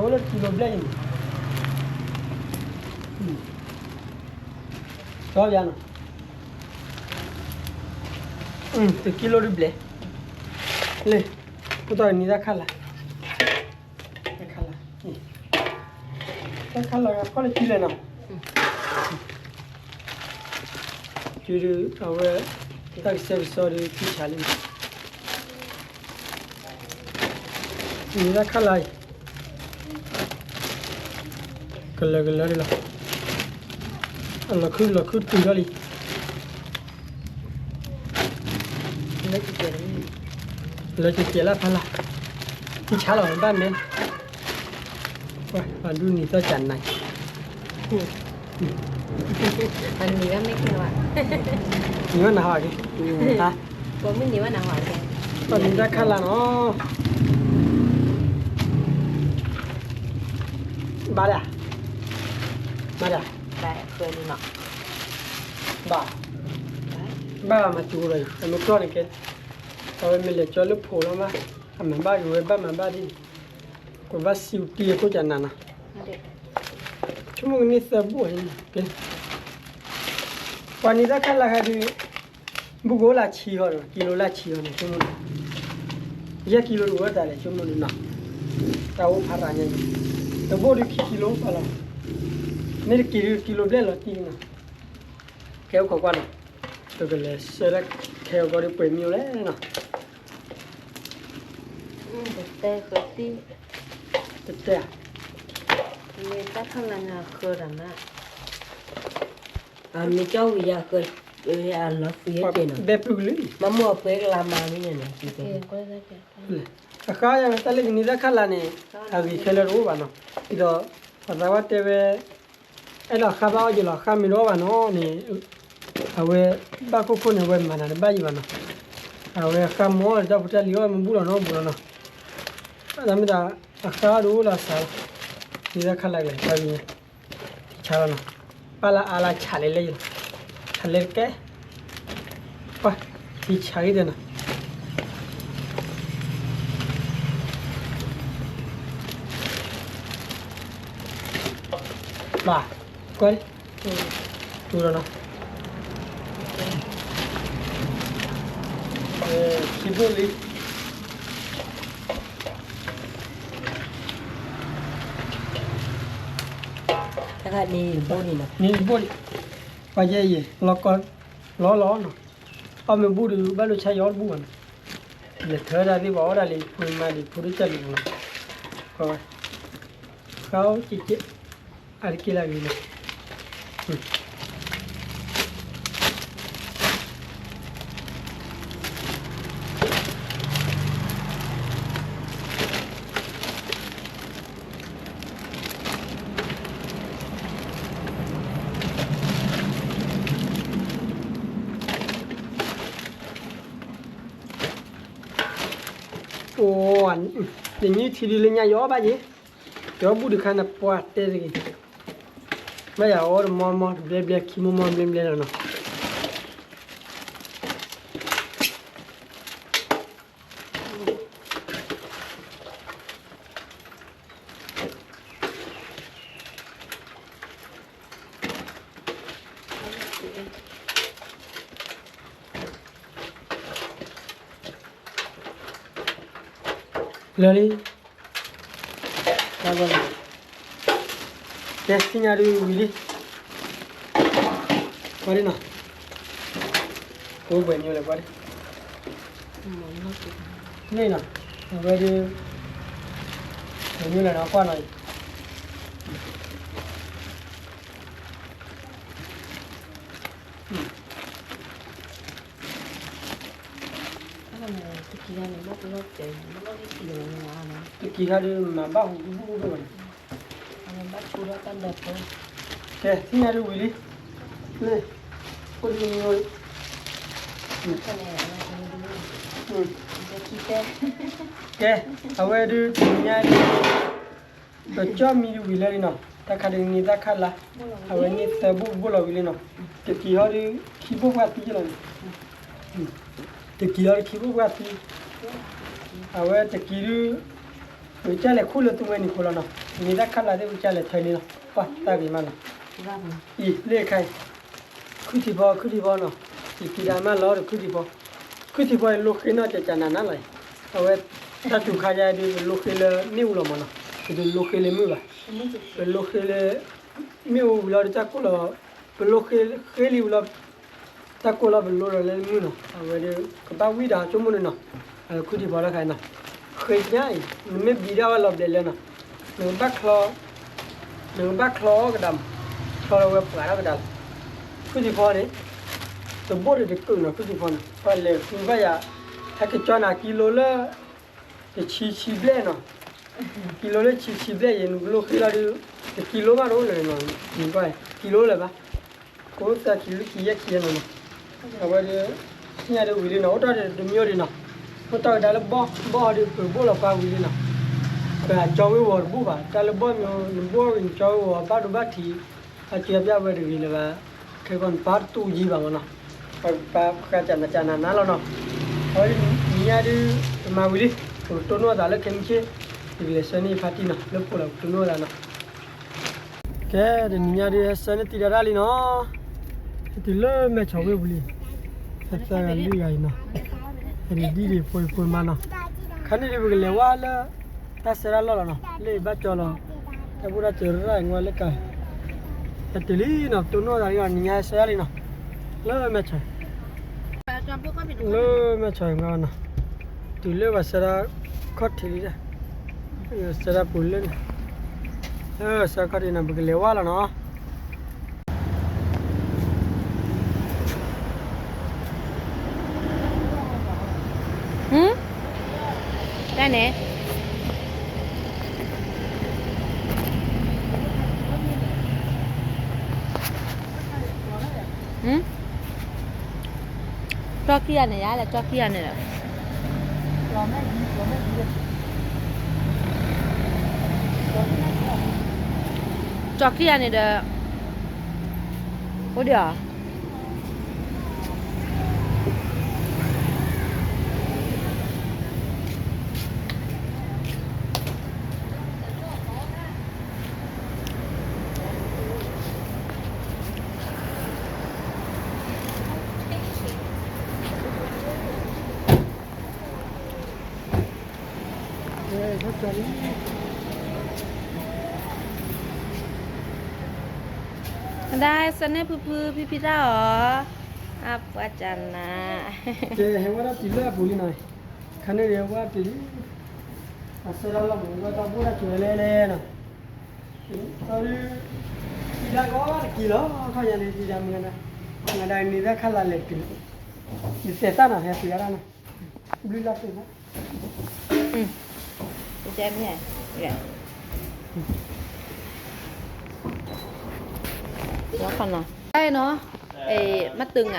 ဘျဲၣ်အံၤန့ၣ်, ကီဘၣ်နီၤ, တကံလိဒ်ဘျဲၣ်, လၢ, အိၣ်တီၢ်နံၤတၢ်ခါလၢ် တၢ်ခါလၢ်, တၢ်ခါလၢ်ဂၤဖီၣ်လၢစုလဲၣ်နီၤ, စုဒုးအဝဲ, တၢ်ကဆှဲကဆှီဒုးထံဆးလံနီၤ, နံၤတၢ်ခါလၢ်အံၤ, ကလၢာ်ကလၢာ်ဒ်လီၤ, လီၤခုလီၤခုတုၤထီၣ်လံ လၢကကဲလၢ်ဖးလၢ်, ထံဆးလီၤဘၣ်မ့ၢ်, ပှၤဒူနံၤသီၣ်ကနၤ, နံၤဘၣ်နဟးက့ၤ, နံၤတၢ်ခါလၢ်နီၤ, ဘၣ်ဒၣ်, ဘၣ်ဒၣ်, ဘၣ်, ဘၣ်မၤတူၢ်ဒီး အမ့ၢ်ကျီၢ်န့ၣ်ကဲ, အဝဲမ့ၢ်လဲၤကၠီလၢဖိးလီၤမး, အမၤဘၣ်က့ၤဝဲဘၣ်မၤဘၣ်ဒ်န့ၣ်, ကဘၣ်စံးတံၢ်အခိၣ်ကနၤနီၤ, ဆိကမိၣ်ကန့ၢ်သၢဘိၣ်န့ၣ်, ပှၤနံၤတၢ်ခါလၢ်ခါဒုး, ဘူးကအိၣ်လၢဆံဃီဒီး ကံလိလၢဆံဃီန့ၣ် ဆိကမိၣ်, ယဲၢ်ကံလိတအိၣ်တၢ်လဲၣ် ဆိကမိၣ်ဒုးနီၤ, တၢ်အိၣ်ဖးရၤညါ, တဘိၣ်ဒုးခံကံလိအိၣ်လီၤ, မ့ၢ်တကံၤဒုးကံလိဘျဲၣ်လီၤတံၢ်နီၤ, ကဲအိၣ်ခိးကွၢ်နီၤ, ပကလဲၤဆှၢလၢခဲအဂီၢ်ဒုးပှဲၤမံၤအိၣ်လဲၣ်နီၤ, တတဲဃၢၤတံၢ်, တတဲဧါ, မ့ၢ်တၢ်ခါလၢ်န့ၣ်ဃၢၤတၢ်မး, အမ့ၢ်ကၠီဝံၤယၤဃၢၤ, အလီၤဃံၤကဲနီၤ, ဘဲပုၢ်ကလုာ်, မ့ၢ်မိၢ်အပှဲၤကလါမၤမံၤန့ၣ်နီၤ, အဃါယၤဝဲတၢ်လၢကနံၤတၢ်ခါလၢ်န့ၣ်, အဂ့ၤခဲလၢာ်တအိၣ်ဘၣ်နီၤ, ဒီး, ပှၤသးဝါတဲဝဲ, အဲၣ်ဒိးဃါဘၣ်အီၣ်ယလီၤဃါမ့ၢ်တအိၣ်ဘၣ်နီၤန့ၣ်, အဝဲ, ဘၣ်ခိၣ်ခိၣ်န့ၣ် အဝဲမၤနၤတဘၣ်ယံၤဘၣ်နီၤ, အဝဲဃါမီၢ်တၢ်ဖိတၢ်လံၤအီၣ်မ့ၢ်ဘူၣ်လီၤနီတဘူၣ်လီၤနီၤ, အမ့ၢ်သး, အဃါအီၣ်တအိၣ်လီၤစးလီၤ, နံၤတၢ်ခါလၢ်ကလဲၣ်တၢ်ဂ့ၤညါ, ဆါလီၤနီၤ, ပၢ်လၢအါလၢဆးလဲၣ်လဲၣ်ယလီၤ, ဆးလဲၣ်တကဲ, ပှၤ, ထံဆးဂ့ၤတဲနီၤ ဘၣ်, ကွၢ်, တူၢ်လီၤနီၤ, ခံဘိၣ်လံ, တၢ်ခါန့ၣ်ဘိၣ်န့ၣ်နီၤ, န့ၣ်ဘိၣ်န့ၣ်, ပှၤယဲအံၤ လီၤကီ, လီၤလီၤနီၤ, အီၣ်မ့ၢ်ဘူၣ်ဒီး ဘၣ်လိာ်ဆါယအီၣ်တဘူၣ်ဘၣ်နီၤ, ယထၢဒၣ်သ့ၣ်ပှၤအီၣ်ဒၣ်လံ ဖိမါလံ ဖိဒိၣ်ကၢ်လံနီၤ, ကွၢ်ဝဲ, ဃါအိၣ်ကဲကဲ, အါတက့ၢ်လၢအဂ့ၤလီၤ အိၣ်, ယနံၣ်ထံဒုလၢညါယအီၣ်ဘၣ်ယဲ, ယအီၣ်ဘူၣ်တခါန့ၣ် ပှၤတဲတဂ့ၤ, ဘၣ်ယၤအီၣ်တမီမီတဘျဲဘျဲ ခံမီမီဘျဲဘျဲလီၤနီၤ လၢာ်လံ, ကဲသ့ၣ်ညါဒုးဝံၤလံ, ကွၢ်ဒ်နီၤ, အိၣ်ပှဲၤမံၤလဲၣ်ကွၢ်ဒ်, န့ၣ်နီၤ, အဝဲဒုး, ပှဲၤမံၤလဲၣ်နီၤ ကွၢ်နီၤအံၤ, က့ၤန့ၣ် တက့ၤခါဒုးမၤဘၣ်ဟူးဘိၣ်ဘိၣ်ဘၣ်န့ၣ်, ကဲ သ့ၣ်ညါဒုးဝံၤလံ, လၢ အိၣ်ဒုးမံၤ, ကဲ အဝဲဒုးတနံၤညါဒုး ပကၠီၣ်မံဒုးဝံၤလၢလံနီၤ, တၢ်ခါဒုးန့ၢ်တၢ်ခါလါ, အဝဲန့ၢ်သၢဘိၣ်ဘိၣ်လီၤဝံၤလံနီၤ, တက့ၤဟီဒုးခံဘိၣ်ပှၢ်သံလီၤန့ၣ်, တက့ၤဟီဒုးခံဘိၣ်ပှၢ်သံ, အဝဲတက့ၤဒုး ပကစၢ်လဲၤခူၣ်လၢသူဝဲနံၤဖိလီၤနီၤ, န့ၢ်တၢ်ခါလါသ့ၣ်ပကစၢ်လဲၤထၢန့ၣ်လီၤ, ပှၢ်တၢ်ဂ့ၤမးနီၤ, အံၤလၢခါအံၤ ခုၣ်ထံဖီ ခုၣ်ထံဖီနီၤ, ယက့ၤဒၣ်မးလီၤဒီးခုၣ်ထံဖီ, ခုၣ်ထံဖီအံၤလိဃ့နီၢ်ကကနၤနၤလီၤအံၤ, အဝဲ တၢ်စူၤခါယါဒုး ပလိဃ့လၢမ့ၣ်အူလီၤမးနီၤ, ပတလိဃ့လၢမုၢ်ဘၣ်, ပလိဃ့လၢ မ့ၣ်အူဝံၤလီၤဒီးတၢ်ကိၢ်လီၤ, ပလိဃ့ ဃ့လံဝံၤလီၤ တၢ်ကိၢ်လီၤပလိဒီးလၢမုၢ်နီၤ, အဝဲဒုး ကဘၣ်ဝံၣ်ဒီးဆိကမိၣ်န့ၣ်နီၤ, ခုၣ်ထံဖီတခါနီၤ, ဃ့ညါအံၤ နမ့ၢ်ဘံဒၣ်ဝဲလီၤဘျဲးလၢနီၤ, နကဘၣ်ချီ နကဘၣ်ချီအီၣ်ကဒါမး, ချီလၢဝဲပှၤထီၣ်ကဒါလီၤ, ခုၣ်ထံဖီန့ၣ် တဘိၣ်ဒီးတကုာ်နီၤ, ခုၣ်ထံဖီန့ၣ် ပှၤလဲၤဃုဘၣ်ယၤ, ဟဲကကၠီနၤကံလိလၢ တဆံဆံဘျဲၣ်နီၤ, ကံလိလၢဆံဆံဘျဲၣ်ယဲၢ် နကလိဃ့လီၤဒုး တကံလိမးတအိၣ်လၢၤနီၤ, နကွၢ် ကံလိလၢၤဘၣ်, ကအိၣ်သၢကံလိခံယဲၢ်ခံနီၤနီၤ, အဝဲဒုး သ့ၣ်ညါဒုးဝံၤလံနီၤ, အိၣ်တ့ၢ်ဒီးတမံၤဒုးနီၤ, အိၣ်တ့ၢ်ဝဲဒၣ်လၢဘီၣ် ဘီၣ်ဒုး ပဘိၣ်လီၤပှၤဝံၤလံနီၤ, ပကၠီဝ့ၤဝီၤတဘိၣ်ဘၣ်, တၢ်လၢဘီၣ်မ့ၢ် နဘိၣ်ဝံၤနကၠီဝ့ၤဝီၤဘၣ်ဒိဘၣ်ထံး, အကၠီပျၢ်ဝဲတဂ့ၤလၢၤဘၣ်, ခဲကီးနပၢ်တတူၢ်ယံၤဘၣ်မးနီၤ, ပပၢ်ဃာ်ကနၤကနၤနၤလီၤနီၤ, အဝဲဒုး နံၤညါဒုး ပမၤဝံၤလံ, ပကတိၢ်နီၣ်သးလၢခဲမုၢ်ဆ့ၣ်, ယကလဲၤဆှၢန့ၢ်ယဖါတံၢ်နီၤ, လၢပှိၤလီၤပကတိၢ်နီၣ်သးနီၤ, ကဲ တနံၤညါဒုးဟဲဆှၢန့ၢ်တံၢ်ဒၣ်တၢ်လံနီၤ, ဟဲတုၤလၢမဲၢ်ဆီၤဝ့ၢ်ပူၤလံ, ဟဲသၢဂၤလွံၢ်ဂၤအံၤနီၤ, ဟဲဒ်ဒံးဒံးဖိအံၤဖိမးနီၤ, ခါန့ၣ်ဒုးပကလဲၤဝဲလၢ တၢ်ဆၢတၢ်လီၢ်လီၤနီၤ, လၢအဘၣ်ကၠီလီၤ, တၢ်ဘူၣ်တၢ်စၢၤရၣ်အံၤဝဲလၢကၤ, ဟဲတုၤလံနီၤ, ပတိၢ်နီၣ်သးလံနီၤ, နံၤညါဟဲဆှၢလံနီၤ, လၢမဲၢ်ဆီၤ လၢမဲၢ်ဆီၤအံၤမးနီၤ, တုၤလၢပှၤဆှၢတၢ်ခီၣ်ထံးလံ, ဆှၢတၢ်ပူၤလၢန့ၣ်, လၢဆှၢခီၣ်ထံးနီၤ ပကလဲၤဝဲလီၤနီၤ. ဟမ်, တၢ်န့ၣ် ဟမ်, ကၠီခံဂၤန့ၣ် ယၤလဲၣ် ကၠီခံဂၤန့ၣ်ဒီး, ကၠီခံဂၤန့ၣ်ဒီး, အိၣ်ဒံးဧါ. ဒၣ်စၢန့ၣ်ဖုဖုဖံဖံတၢ်အီၤ, အပှၤကနၤ, ကဲ ဟဲဝဲဒၣ်တုၤလၢအပူၤလံနီၤ, ခါန့ၣ်ဒုးဝဲတုၤလံ, အဆၢတၢ်လီၢ်ပူၤ ဝဲတၢ်ဘူၣ်တၢ်စၢၤလဲၣ်လဲၣ်နီၤ, အဒုး, တံၤဒၣ်ကီတက့ၤလီၤ, ခီၣ်ညါန့ၣ် တံၤဒၣ်မုၢ်ဒၣ်, မုၢ်ဒၣ်န့ၣ် တၢ်ခါလၢလဲၤတုၤ, ယသဲးတၢ်နီၤ ဟဲပှ့ၤအါတၢ်နီၤ, ဘျုးလၢ်ပှ့ၤဘၣ်, လီၤခီနီၤ, မ့ၢ်တုၤဧ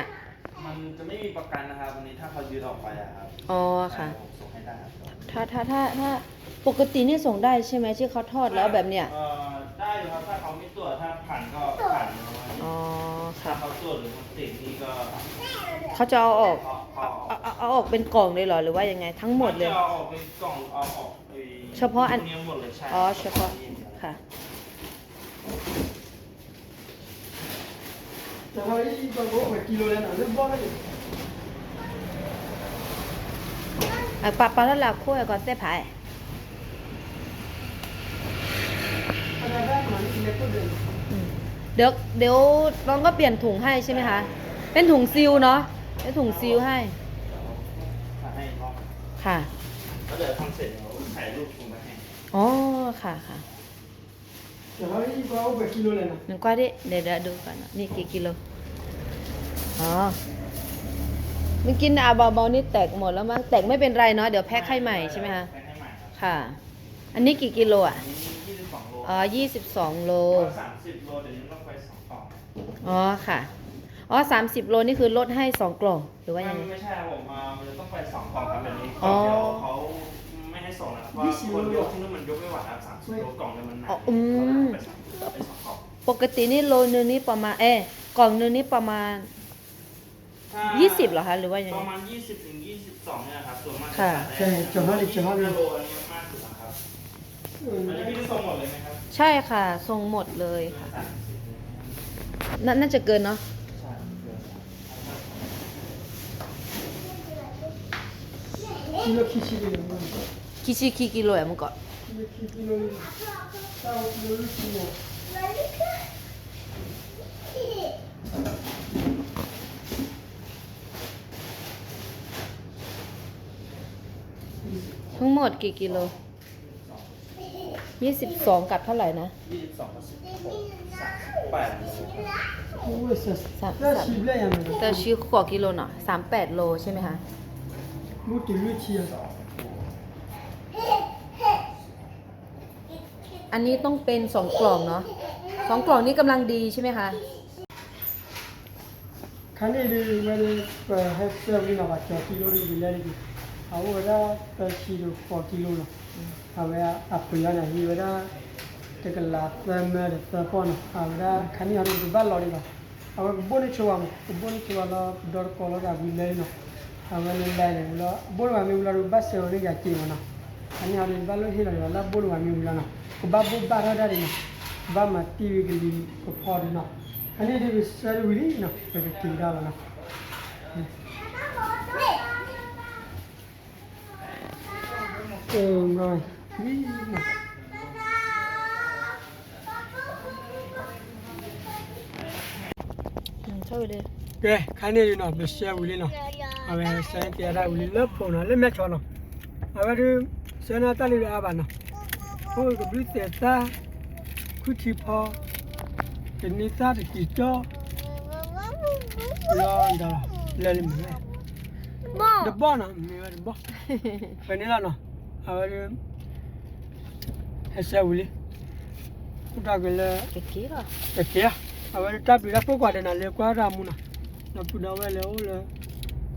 ါ. มันจะไม่มีประกันนะครับ อันนี้ถ้าเขายึดออกไปอะครับ อ๋อ ค่ะ ใช่ ผมส่งให้ได้ครับ ถ้า ถ้า ถ้า ถ้า ปกตินี่ส่งได้ใช่ไหม ที่เขาทอดแล้วแบบเนี้ย เอ่อ ได้อยู่ครับ ถ้าเขาไม่ตรวจ ถ้าผ่านก็ผ่านเลยครับ อ๋อ ค่ะ ถ้าเขาตรวจหรือเขาติดนี่ก็ เขาจะเอาออก เอา เอา เอา เอาออกเป็นกล่องเลยเหรอ หรือว่ายังไง ทั้งหมดเลย น่าจะเอาออกเป็นกล่อง เอาออกไอ้ เฉพาะอัน พวกนี้หมดเลย ใช่ อ๋อ เฉพาะ ค่ะ ပာ်ပာ်လၢလၢခိၣ်အဲၣ်ကီးသ့ၣ်ဖးအဲၣ်, เดี๋ยว เดี๋ยวน้องก็เปลี่ยนถุงให้ใช่ไหมคะ เป็นถุงซีลเนาะ เป็นถุงซีลให้ ค่ะ แล้วเดี๋ยวทำเสร็จเดี๋ยวถ่ายรูปส่งไปให้ อ๋อ ค่ะ ค่ะ နကွၢ်ဒ် ဒီးဒီးဒိကနီၤ န့ၣ်က့ၤကံလိၤ အီၤ เมื่อกี้เนี่ย เบาๆ นี่แตกหมดแล้วมั้ง แต่ไม่เป็นไรเนาะ เดี๋ยวแพ็คให้ใหม่ใช่ไหมคะ แพ็คให้ใหม่ครับ ค่ะ อันนี้กี่กิโลอ่ะ อันนี้ยี่สิบสองโล อ๋อ ยี่สิบสองโล ร้อยสามสิบโล เดี๋ยวนี้ลดไปสองกล่อง อ๋อค่ะ อ๋อ สามสิบโลนี่คือลดให้สองกล่อง หรือว่ายังไง ไม่ ไม่ใช่ครับผม อ่า มันจะต้องไปสองกล่องครับ เดี๋ยวนี้กล่องเดียวเขาไม่ให้ส่งแล้ว เพราะว่าคนยกที่นู่นมันยกไม่ไหวครับ สามสิบโลกล่องเนี่ยมันหนัก อ๋อ อืม เขาเลยเอาไปสอง เอาไปสองกล่อง ปกตินี่โลนึงนี่ประมาณ เอ๊ะ กล่องนึงนี่ประมาณ ถ้า ยี่สิบเหรอคะ หรือว่ายังไง ประมาณยี่สิบถึงยี่สิบสองเนี่ยครับ ส่วนมาก ค่ะ จะขายได้ ใช่ จะห้าสิบ จะห้าสิบ ยี่สิบห้าโลอันนี้มากสุดแล้วครับ อืม อันนี้พี่จะส่งหมดเลยไหมครับ ใช่ค่ะ ส่งหมดเลยค่ะ น่า น่าจะเกินเนาะ ใช่ เกินครับ กิโล ขีดสี่กิโล ขีดสี่ ขีดกิโลอะ เมื่อก่อน ขีดสี่กิโล ขีดสี่กิโล ทั้งหมดกี่กิโล ยี่สิบสอง กับเท่าไหร่นะ ยี่สิบสอง กับสิบหก สามสิบแปด โอ้ย สาม สาม แต่สิบกว่ากิโลเนาะ สามแปดโลใช่ไหมคะ อันนี้ต้องเป็นสองกล่องเนาะ สองกล่องนี้กำลังดีใช่ไหมคะ ခါန့ၣ်ဒုး ဝဲဒၣ် ပဟဲဆှၢဝံၤနီၤ ပှၤကၠီၤကံလိဒုး ဝံၤလဲၣ်ဒုး အအိၣ်ဝဲဒၣ် သၢဆံဒီးဃိးကံလိနီၤ အဝဲအပှ့ၤအီၤန့ၣ် ဟံးဝဲဒၣ် တကလးသၢမၢဒီးသၢပီၢ်နီၤ အဝဲဒၣ်ခါန့ၣ်ဟီဒုး ပဘၣ်လီၤဒံးဘၣ် အဝဲကဘိၣ်န့ၢ်ဆိဝဲမး ကဘိၣ်န့ၢ်ဆိဝဲလီၤ ပဒီတကိးလီၤဒၣ်ဝံၤလဲၣ်နီၤ အဝဲန့ၣ်လဲၣ်န့ၣ်ဝံၤလီၤ ဘိၣ်န့ၢ်ဝဲမ့ၢ်ဝံၤလီၤဒုး ဘၣ်စဲးဝဲန့ၢ်ယၤက့ၤမးနီၤ ခါန့ၣ်ဟီဒုး ဘၣ်လိၣ်ဟ့ၣ်လီၤဒံးဘၣ် လၢဘိၣ်န့ၢ်ဝဲမ့ၢ်ဝံၤလီၤနီၤ ကဘၣ်ဘိၣ်ဘၣ်ထီၣ်ဒၣ်ဒံးနီၤ ကဘၣ်မၤတံၢ်ဝံၤကလံၤကဖီဒံးနီၤ ခါန့ၣ်ဒုး ပဆှၢဒၣ်ဝံၤလံနီၤ ပကက့ၤကဒါလီၤနီၤ ကဲ ခါန့ၣ်နီၤ ပဆှၢဝံၤလံနီၤ အဝဲဆှၢက့ၤဒၣ်ဝံၤလံလၢဖိနီၤ လၢမဲဆီနီၤ အဝဲဒုး ဆှၢန့ၢ်တၢ်လံလၢအါဘၣ်နီၤ အိၣ်ကဘျုးသဲးသၣ် ခုထံဖီ တနံၤသၣ်တကံၤကၠီ လီၤဒီး လဲၤလံမ့ၢ်ဝဲ တဘီနီၤ မ့ၢ်ဝဲတဘီ ဖဲန့ၣ်လီၤနီၤ အဝဲဒုး ဟဲဆှၢဝံၤလံ အိၣ်တၢ်က့ၤလၢ တက့ၢ်လီၤ အဝဲဒုးတၢ်ဘျုးတၢ်ဖှိၣ်ကွၢ်ဒီးနီၤ လဲၤကွၢ်တၢ်မူနီၤ ဒီပုၢ်ဒီဝဲၢ်လၢအိၣ်လၢ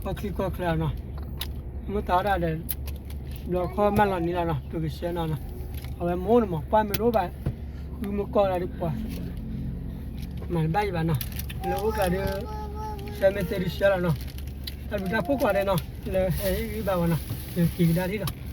ကီၢ်ချံကီၢ်ချၢနီၤ မ့ၢ်သးဒၣ်ဒီး ဘျီခီမၢ်လီၤနံၤလီၤနီၤ ပကဆှၢနီၤနီၤ အဝဲမ့ၢ်အိၣ်န့ၣ်မး ကွၢ်မ့ၢ်တအိၣ်ဘၣ် ဃုမ့ၢ်ကီၢ်လၢဒုးပှၤ မၤတဘၣ်ယံၤဘၣ်နီၤ လၢအိၣ်ကျါဒီး ဆှၢမ့ၢ်သ့ဒုးဆှၢလီၤနီၤ တၢ်ဘျုးတၢ်ဖှိၣ်ကွၢ်ဒီးနီၤ လၢဟဲဟ့ၣ်ဂံၢ်ဘါဝဲနီၤ လၢက့ၤကဒါထံၣ်လီၤ